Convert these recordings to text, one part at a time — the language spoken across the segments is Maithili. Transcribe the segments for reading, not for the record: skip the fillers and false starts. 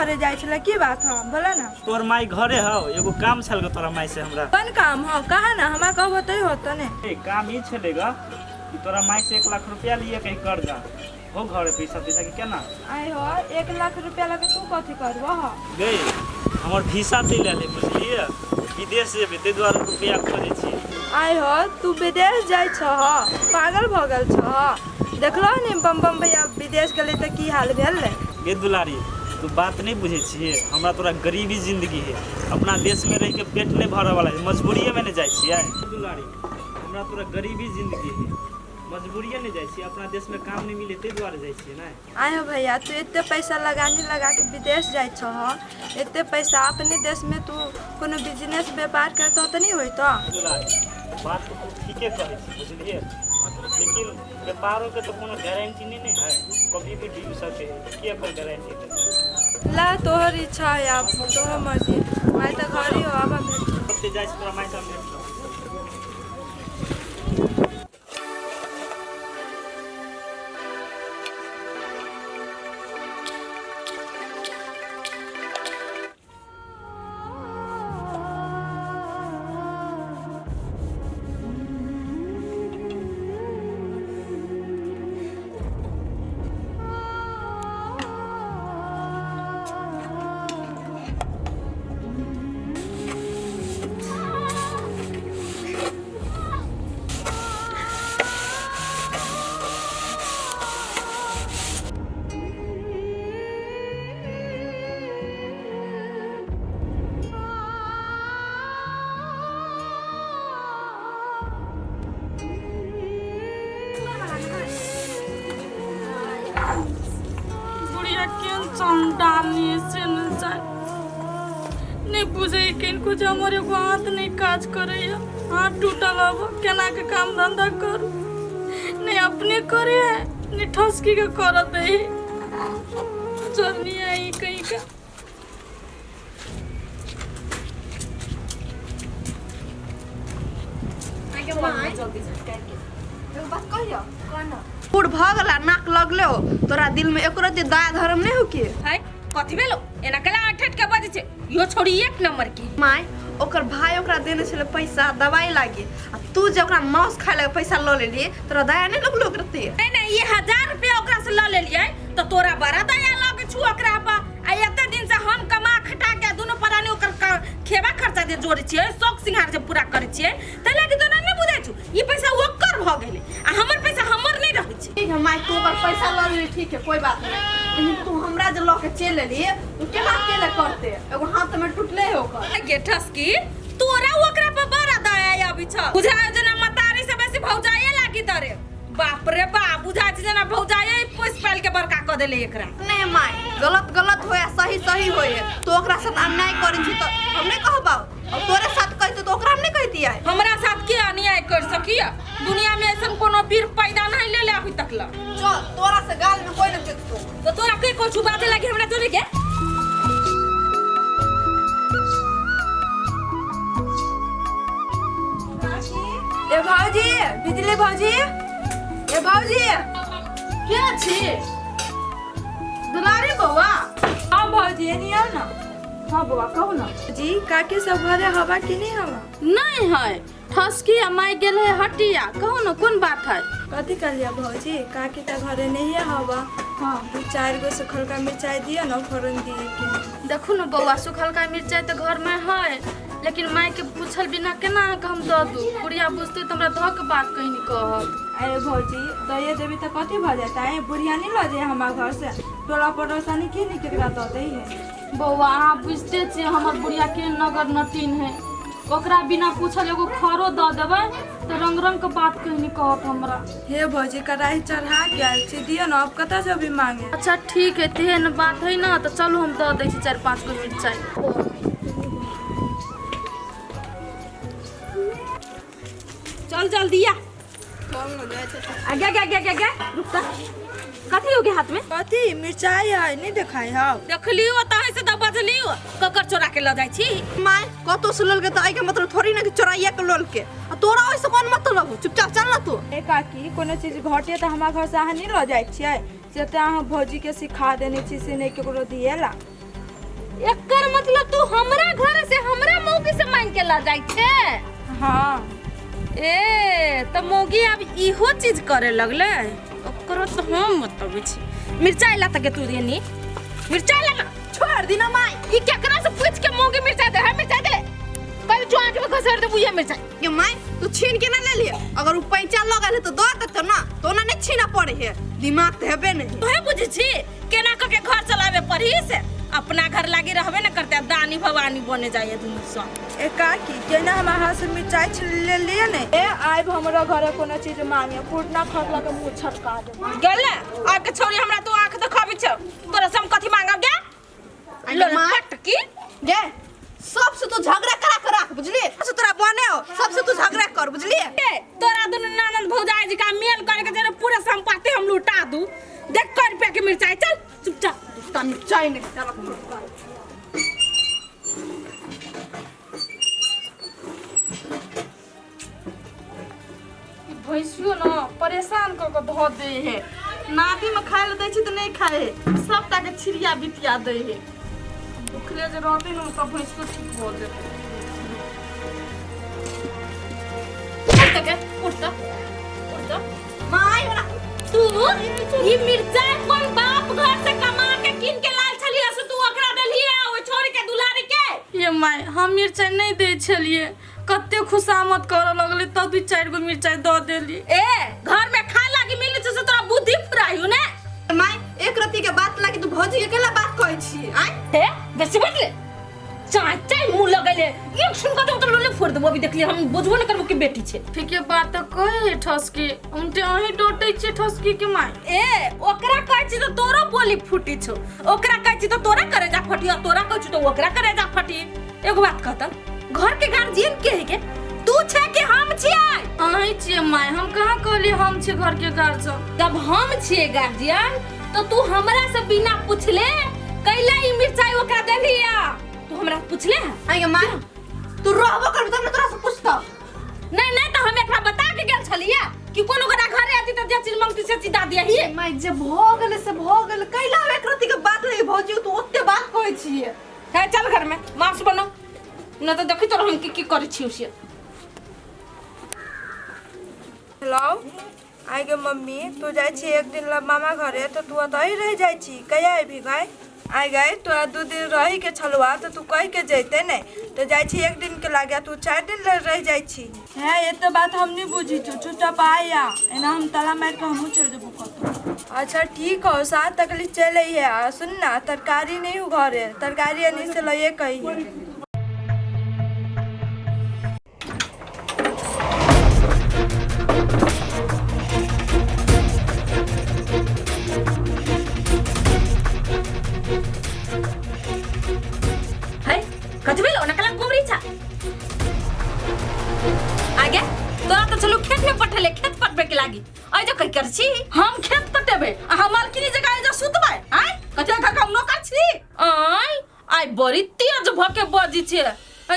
घरे जाइ छलै की बात हो बोला ना। तोर माई घरे हौ, एगो काम छल ग तोरा माई से हमरा। कोन काम हो कहा ना, हमरा कहबो तै होतो ने। ए काम ई छलै ग कि तोरा माई से 1 लाख रुपया लिए कहीं कर्जा हो, घरे पैसा पैसा के केना। आइ हो 1 लाख रुपया लगे तू कथी करबो हो? गई हमर वीसा चलि आयल है बुझलियै, विदेश जेबै ताहि दुआरे रुपया खोजै छी। आइ हो तू विदेश जाइ छह, पागल भऽ गेल छह? देखलहो ने बम बम भैया विदेश गेलै तऽ की हाल भेल। गे दुलारी तू बात नहीं बुझे छियै, हमरा तोरा गरीबी जिंदगी है, अपना देश में रह के पेट नहीं भरे वाला है, मजबूरिये में नहीं जाइ छियै। दुलारी हमरा तोरा गरीबी जिंदगी है, मजबूरिये नहीं जाइ छियै, अपना देश में काम नहीं मिले ताहि दुआरे जाइ छियै ने। आइ हो भैया तू एते पैसा लगानी लगा के विदेश जाइ छह, एते पैसा अपने देश में तू कोनो बिजनेस व्यापार करतौ तऽ नहीं होइतौ? दुलारी बात तऽ तू ठीके कहै छी बुझलियै, लेकिन व्यापारों के तो कोनो गारंटी नहीं ने है, कभी भी डूब सके है, के ओकर गारंटी देतै? ला तोहर इच्छा है आब तोहर मर्जी, माय तऽ घरे हो आब हम भेट। ओते जाइ छी तोरा माय से हम भेट करब। बुढ़िया केहन चंडालनी से न जाय नहीं बुझे किनको जे हमर एगो हाथ नहीं काज करैया, हाथ टूटल अब केना के काम धंधा करू, नहीं अपने करे है नहीं ठसकी के करत है, चलनी आई कहीं का। एगो बात कहियो कोना बूढ़ भऽ गेला नाक लगले हो, तोरा दिल में एको रत्ती दया धर्म नहीं हो के? है कथी भेलो एना केला अठठ के बजै छै, यो छोड़ी एक नंबर के। माय ओकर भाई ओकरा देने छलै पैसा दवाई लागी, आ तू जे ओकरा मांस खाय लगे पैसा लऽ लेलियै, तोरा दया नहीं लगलो ओकरा ते? नहीं नहीं ये 1000 रुपया ओकरा से लऽ लेलियै तो तोरा बड़ा दया लगै छु ओकरा पर, आ एते दिन से हम कमा खटा के दुनू प्राणी ओकर खेबा खर्चा जे जोड़ै छियै, शौक सिंगार जे पूरा करै छियै, तै लागी तोरा नहीं बुझै छु ई पैसा ओकर भऽ गेलै आ हमर पैसा हमर नहीं रहै छै। ठीक है माय तू ओकर पैसा लऽ लेली ठीक है कोई बात नहीं, लेकिन तू हमरा जे लऽ के चलि एली तू केना केले करते, एगो हाथ में टूटले है ओकर। गे ठसकी तोरा ओकरा पर बड़ा दया आबै छ, बुझाय जेना मतारी से बेसी भौजाए लागी तरे, बाप रे बाप बुझाय छै जेना भौजाए पोसि पालि के बड़का कऽ देले एकरा। नहीं माय गलत गलत होए सही सही होए, तो ओकरा साथ अन्याय करै छी तऽ हम नहीं कहबौ, और तोरे साथ कहते तो ओकरा हम नहीं कहतियै। हमरा साथ के अन्याय कर सकिया, दुनिया में ऐसन कोनो वीर पैदा नहीं ले ले अभी तक ला। चल तोरा से गाल में कोई नहीं चुकतो। तो तोरा के कुछ बाजे लगी हमरा तोरे के? ए भौजी बिजली भौजी, ए भौजी के छी दुलारी बौआ? हाँ भौजी एनी आओ ना। हाँ बौआ कहू ना। जी काकी सब घरे हवा कि नहीं हवा? नहीं है ठसकी आ माय गेल है हटिया, कहू ना कोन बात है? कथी कहलियै भौजी, काकी तऽ घरे नहीं है हवा। हाँ 2-4 गो सुखलका मिरचाई दिअ ना फोरन दिए के। देखू ना बौआ सुखलका मिरचाई तऽ घर में है, लेकिन माय के पूछल बिना केना अहाँके हम दऽ दू, बुढ़िया बुझतै तऽ हमरा धऽ के बात कहीं नहीं कहत। अरे भौजी दइए देबी तऽ कथी भऽ जेतै, बुढ़िया नहीं लऽ जाए हमरा घर से, टोला पड़ोसानी के नहीं केकरा दऽ दै है। बौआ अहाँ बुझते छियै हमर बुढ़िया के नगर नटीन है, ओकरा बिना पूछल एगो खरो दऽ देबै तऽ रंग रंग के बात कहीं नहीं कहत हमरा। हे भौजी कढ़ाई चढ़ा के आयल छी, दियौ ना अब कतऽ से अभी मांगे। अच्छा ठीक है तेहन बात है ना तऽ चलू हम दऽ दै छी 4-5 गो मिरचाई। चल जल्दी आ। आगे आगे आगे आगे आगे रुक ता, कथी हो गया हाथ में? कथी मिरचाई है नहीं देखाई हौ? देखलियो तहे से तऽ बजलियो ककर चोरा के लऽ जाइ छी। माय कतौ से ललके तऽ एहिके मतलब थोड़ी ना कि चोराइया के ललके, आ तोरा ओहिसे कोन मतलब हो, चुपचाप चल ना तू। ए काकी कोनो चीज घटे तऽ हमरा घर से अहाँ नहीं लऽ जाइ छियै, से तऽ अहाँ भौजी के सिखा देने छी से नहीं केकरो दिएला। एकर मतलब तू हमरा घर से हमरा मौगी से मांग के ला जाय छे? हाँ। ए त मौगी अब इहो चीज करे लगले। ओकरो तो हम बतबै छी। मिरचाई ला तके तू देनी, मिरचाई ला ना। छोड़ दी ना माई। ई केकरा से पूछ के मौगी मिरचाई दे है? मिरचाई दे कल जो आंख में घसर देबू ये मिरचाई। ये माई तू छीन के ना ले लिए, अगर उ पैसा लगा ले तो दो देतो ना, तो ना नहीं छीना पड़े है, दिमाग तो हेबे नहीं। तोहे बुझै छी केना क के घर चलावे पड़ी से? अपना घर लागी रहबे न करते, दानी भवानी बने जाइए दुनू सब। ए काकी केना हमरा हाथ से मिरचाई छीन ले लिए ने? ए आइब हमरा घरे कोनो चीज मांगे फूटना खटला के मुंह छटका दे। गेले आब के छौरी हमरा तू आंख देखाबी छौ, तोरा से हम कथी मांगब गे? ललपट की गे सबसे तू झगड़ा करा के राख बुझलिए, सबसे तोरा बने हो सबसे तू झगड़ा कर बुझलिए। तोरा दुनू ननद भौजाई जी का मेल करे के जरे पूरा संपत्ति हम लुटा दू। देख कर रुपया के मिरचाई, चल चुपचाप। दूटा मिरचाई नहीं चल। भैंसियो न परेशान कऽ के धऽ दै है, नादी में खाय लए दै छी तऽ नहि खाय है, सबटा के छिड़िया बितिया दै है। भुखले जे रहतै ने तब भैंसियो ठीक भऽ जेतै। उठ के उठ त उठ त माई वाला तू ई मिरचाई कोन बाप घर से कमा के कीन के लाल छलिए से तू ओकरा देलिए ओइ छोरी के दुलारी के? ये माई हम मिरचाई नहीं दै छलिए, कते खुशामद करऽ लगलै तब 2-4 गो मिरचाई दऽ देली। ए घर में खाए लागी मिलै छै से तोरा बुद्धि फुरायु ने? माई एक रत्ती के बात लागी तू भौजी के केला बात कहै छी आय? हे बेसी बजले चाय चाय मुंह लगैले, एक सुन के तो लोले फोड़ देबो। अभी देखलिए हम बुझबो न करबो कि बेटी छै। ठीके बात तऽ कहै है ठसकी, उनटे अहीं डोटै छियै ठसकी के माई। ए ओकरा कहै छी तऽ तोरो बोली फूटी छौ, ओकरा कहै छी तऽ तोरा करेजा फटी, आ तोरा कहै छी तऽ ओकरा करेजा फटी। एगो बात कहत, घर के गार्जियन के है के? तू छै कि हम छियै? अहीं छियै माई, हम कहाँ कहलियै हम छियै घर के गार्जियन। जब हम छियै गार्जियन तो तू हमरा से बिना पूछले कैला ई मिरचाई ओकरा देलिया? तू हमरा से पूछले है? आइ गे माई तू रहबो करबी तब ने तोरा से पूछतौ। नहीं नहीं तो हम एकरा बता के गेल छलियै कि कोनो गोटा घरे आती त जे चीज मांगती से चीज दा दियही। माई जे भऽ गेलै से भऽ गेलै, कैला एक रत्ती के बात लगी भौजी तू ओते बात कहै छियै? है चल घर में मांस बनाओ न तो देखी तोरा हम की की करै छियौ से। हेलो आइ गे मम्मी तू जाइ छी एक दिन ला मामा घरे तो तू ओतही रह जाइ छी, कहिया अयबही गाय? आइ गए तोरा 2 दिन रही के छलुआ तो तू कह के जैते नहीं, तो जाइ छी एक दिन के लागे तू 4 दिन ले रह जाइ छी। है एते बात हम नहीं बुझी छौ, चुपचाप आया एना हम ताला मार के हमहूँ चल जेबो कतौ। अच्छा ठीक हो 7 तक ले चल अइहे। आ सुन ना तरकारी नहीं हो घरे, तरकारी एनी से लइए कही। है कथी भेलो नकला कुमरी छा आगे? तोरा तो चलू खेत में पठेले खेत पटबे के लागी, ऐ जो कह कर छी हम खेत पटेबे आ हम मालकिनी जगह एजा सुतबै? आय कथी घर के हम नौकर छी? आय आय बड़ी तेज भ के बजी छे।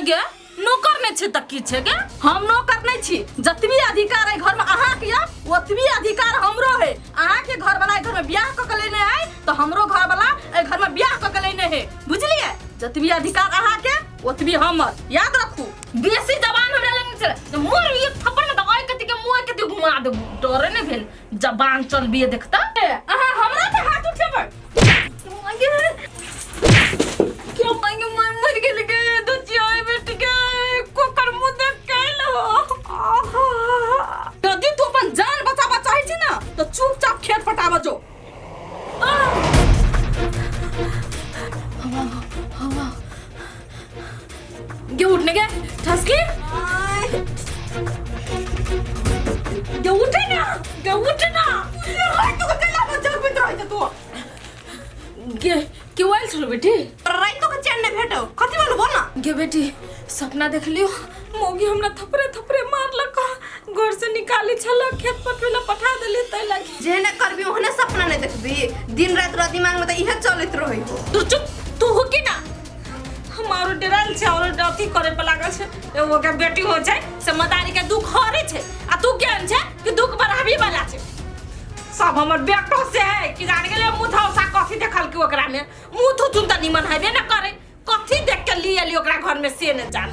गे नौकर नै छै त की छै गे? हम नौकर नै छी, जतबी अधिकार है घर में अहाँ के या ओतबी अधिकार हमरो है। अहाँ के घर वाला घर में बियाह क के लेने आए तो हमरो घर वाला एहि घर में बियाह क के लेने है, बुझलिए? जतबी अधिकार अहाँ के ओतबी हमर, याद रखू। बेसी जबान हमरा लग चले तो मोर एक थप्पड़ में दबाई कति के मुंह कति घुमा देबू, डरे नै भेल जबान चलबिए देखता। अहाँ हमरा पे हाथ उठेबै? क्यों मांगे मैं मर गेल गे दुचिया बेटी के कोकर मुंह देख के आइलो। यदि तू अपन जान बचाबा चाहै छी ना तो चुपचाप खेत पटाबा जो। गे उठने गे ठसकी गे उठे ना गे उठे ना। राइतो के कैला पर जगबैत रहै तू? गे के आयल छलो बेटी? राइतो के चैन नहीं भेटौ, कथी बोलू बोल ना। गे बेटी सपना देखलियो मौगी हमरा थपरे थपरे मारलक, घर से निकाली छल खेत पटवे ला पठा देली तै लागी। जेहने करबी ओहने सपना नहीं देखबी, दिन रात तोरा दिमाग में त इहे चलैत रहै हो। तू चुप तू हो की ना हमारो डराल छै और अथी करे पर लागल छै। एगो के बेटी हो छै से मदारी के दुख हरे छै आ तू केहन छै कि दुख बढ़ाबी वाला छै। सब हमर बेटो से है कि जान गेले मुँह धौसा कथी देखल कि ओकरा में मुँह थुथुन त निमन हेबे न करे, कथी देख के लिए एली ओकरा घर में से ने जान।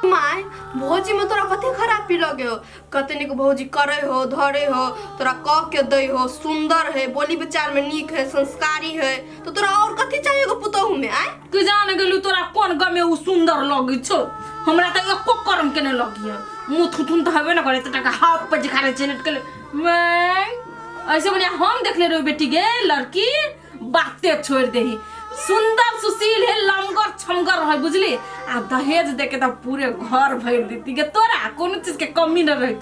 माय, भौजी में तोरा कते खराबी लगे हो? कते नीक भौजी करे हो, धरे हो, तोरा कह के दै हो, सुंदर है, बोली विचार में नीक है, संस्कारी है, तो तोरा और कथी चाहिए एगो पुतोहू में? आय कि जान गेलू तोरा कोन गमे उ सुंदर लगै छौ, हमरा त एको कर्म के नहीं लगिय। मुँह थुथुन त हबे न करे त टका हाथ पर जे खाले छै लटकल मैं ऐसे बढ़िया हम देखले रहो बेटी गे लड़की बाते छोड़ देही। सुंदर सुशील है, लमगर छमगर रहे बुझली, आ दहेज दे के त पूरे घर भर देती गे, तोरा कोनो चीज के कमी न रही।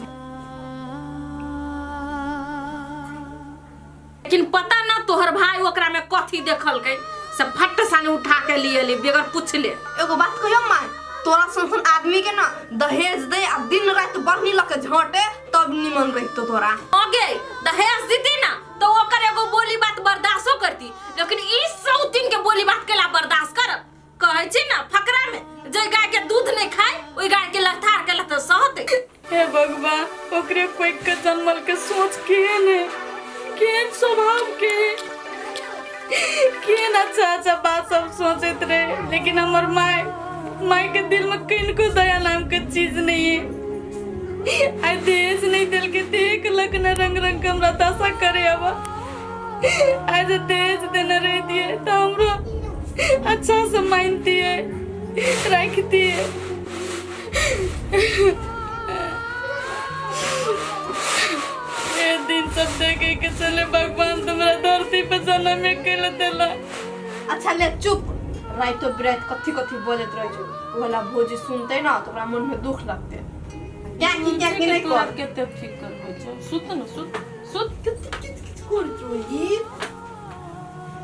लेकिन पता ना तोहर भाई ओकरा में कथी देखलकै से फट सानी उठा के लिए ली बगैर पूछले। एगो बात कहियो माय, तोरा सन सन आदमी के ना दहेज दे आ दिन रात बढ़नी लके झोंटे तब निमन रहितो तोरा। आगे दहेज दीती ना तो ओकर एगो बोली बात बर्दाश्तो करती, लेकिन ई सौतीन के बोली बात केला बर्दाश्त करब? कहै छी ना फकरा में जे गाय के दूध नहीं खाए ओई गाय के लथार के लथ सहते। हे भगवान, ओकरे कोई के जन्मल के सोच केहन है, केहन स्वभाव के, केहन अच्छा अच्छा बात सब सोचैत रहे, लेकिन हमर माय माय के दिल में किनको दया नाम के चीज नहीं है। आइ दहेज नहीं दिल के देख लग न रंग रंग के हमरा दशा करे। अब आज दहेज देने रह दिए तो हमरो अच्छा से मानती है रखती है। ये दिन सब देखे के चले भगवान तुम्हारा धरती पे जन्म के देला। अच्छा ले चुप, राइतो बिरात कथी कथी बोलत रहे छौ, वाला भौजी सुनते ना तो ओकरा मन में दुख लगते। क्या की नहीं तोरा कर कते फिकर होइ छौ, सुत न सुत।